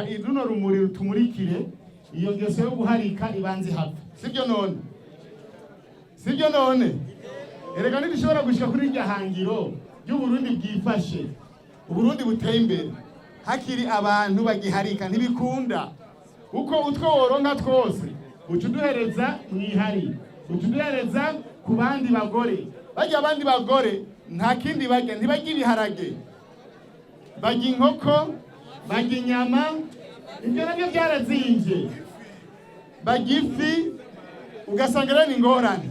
Reka runo rumuri rutumurikire, iyo ngeso yo guharika ibanze ihave. Sibyo none? Sibyo none? Erega ntidushobora gushika kuri iryo hangiro ry'Uburundi bwifashe, Uburundi buteye imbere, hakiri abantu bagiharika. Ntibikunda, kuko utwo woronka twose uca uduhereza mwihari, uca uduhereza ku bandi bagore. Barya abandi bagore nta kindi barya, ntibarya ibiharage, barya inkoko, barya inyama, ibyo nabyo byarazimvye, barya ifi, ugasanga rero ni ingorane.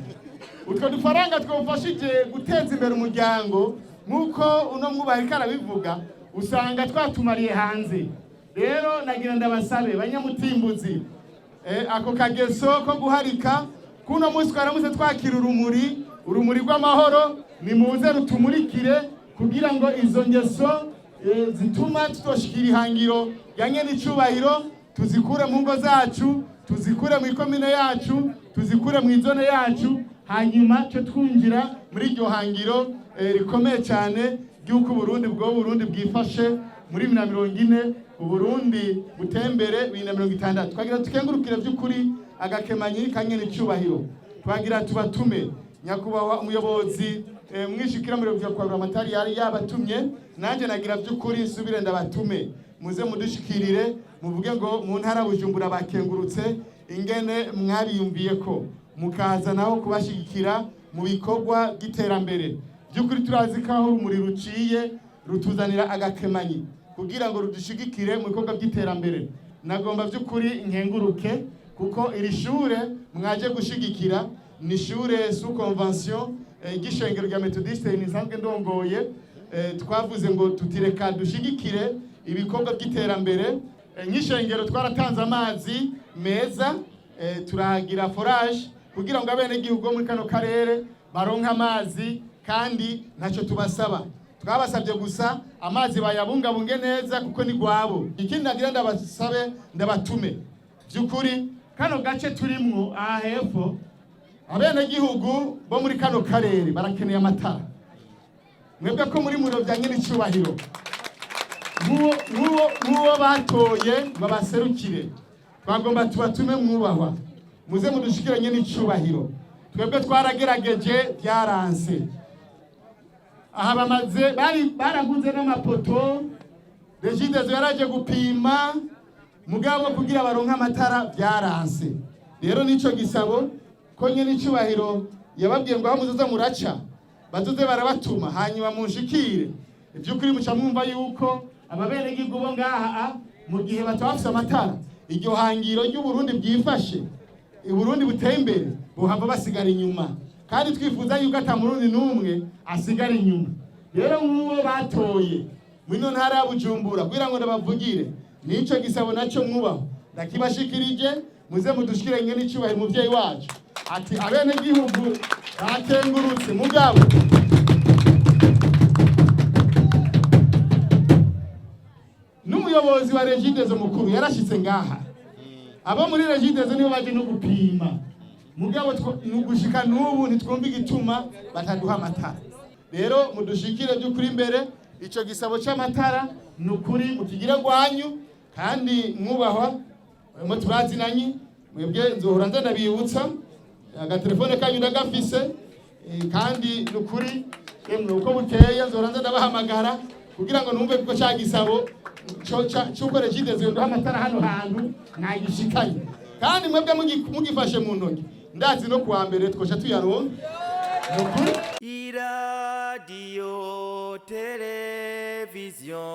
Utwo dufaranga twofashije guteza imbere umuryango, nk'uko uno mwubaha ariko arabivuga, usanga twatumariye hanze. Rero nagira ndabasabe, banyamutimbuzi, ako kageso ko guharika, kuno munsi twaramutse twakira urumuri, urumuri rw'amahoro, nimuze rutumurikire kugira ngo izo ngeso zituma tutoshikira ihangiro rya nyene icubahiro tuzikure mu ngo zacu, tuzikure mu ikomine yacu, tuzikure mu izone yacu, hanyuma cyo twinjira muri iryo hangiro rikomeye cyane ry'uko Uburundi bwo Burundi bwifashe muri 2040, Uburundi butembere 2060. Twagira tukengurukire by'ukuri agakemanyi kanyene icubahiro. Twagira tubatume, nyakubahwa umuyobozi, mwishikira muri byo kwa amatari yari yabatumye, nanjye nagira by'ukuri nsubire ndabatume, muze mudushikirire, muvuge ngo mu ntara Bujumbura bakengurutse ingene mwabiyumviye ko mukaza naho kubashigikira mu bikorwa by'iterambere. By'ukuri turazi ko aho urumuri ruciye rutuzanira agakemanyi kugira ngo rudushigikire mu bikorwa by'iterambere. Nagomba by'ukuri nkenguruke kuko iri shure mwaje gushigikira ni ishure sous convention ry'ishengero rya Methodiste nisanzwe ndongoye. Twavuze ngo tutireka dushigikire ibikorwa by'iterambere. Nk'ishengero twaratanze amazi meza, turagira forage kugira ngo abenegihugu bo muri kano karere baronke amazi, kandi ntacyo tubasaba. Twabasabye gusa amazi bayabungabunge neza kuko ni gwabo. Ikindi nagira ndabasabe, ndabatume by'ukuri, kano gace turimwo aha hepfo, abenegihugu bo muri kano karere barakeneye amatara. Mwebwe ko muri muro bya nyine icubahiro, nk'uwo batoye ngo baserukire, twagomba tubatume, mwubahwa, muze mudushikire nyine icubahiro. Twebwe twaragerageje, byaranse. Aha bamaze bari baraguze n'amapoto, Regideso yaraje gupima, mugabo kugira baronke amatara byaranse. Rero nico gisabo ko nyene icubahiro yababwiye ngo aho muzoza muraca bazoze barabatuma, hanyuma munshikire. Ivy'ukuri muca mwumva yuko ababenegihugu bo ngaha, mu gihe bataba bafise amatara, iryo hangiro ry'Uburundi bwifashe, Uburundi buteye imbere, buhava basigara inyuma, kandi twifuza yuko ata Murundi n'umwe asigara inyuma. Rero nk'uwo batoye muri ino ntara ya Bujumbura kugira ngo ndabavugire, nico gisabo nacyo mwubaho ndakibashikirije, muze mudushikire nyene icubahiro umuvyeyi wacu ati abenegihugu bakengurutse, mugabo n'umuyobozi wa Regideso mukuru yarashitse ngaha. Abo muri Regideso nibo baje no gupima, mugabo nugushika n'ubu ntitwumva igituma bataduha amatara. Rero mudushikire by'ukuri imbere ico gisabo c'amatara, ni ukuri mukigire gwanyu. Kandi mwubahwa mwe turazinanye, mwebwe nzohora nza ndabibutsa, agatelefone kanyu ndagafise, kandi ni ukuri emwe uko bukeye nzohora nza ndabahamagara kugira ngo numve ko ca gisabo c'uko Regideso yoduha amatara hano hantu mwagishikanye. Kandi mwebwe mugifashe mu ntoki, ndazi no kuwa mbere twoca tuyaronka, ni ukuri. Iradiyo televiziyo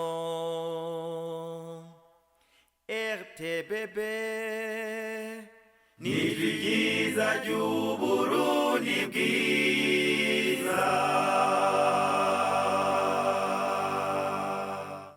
RTBB ni ryiza ry'Uburundi bwiza.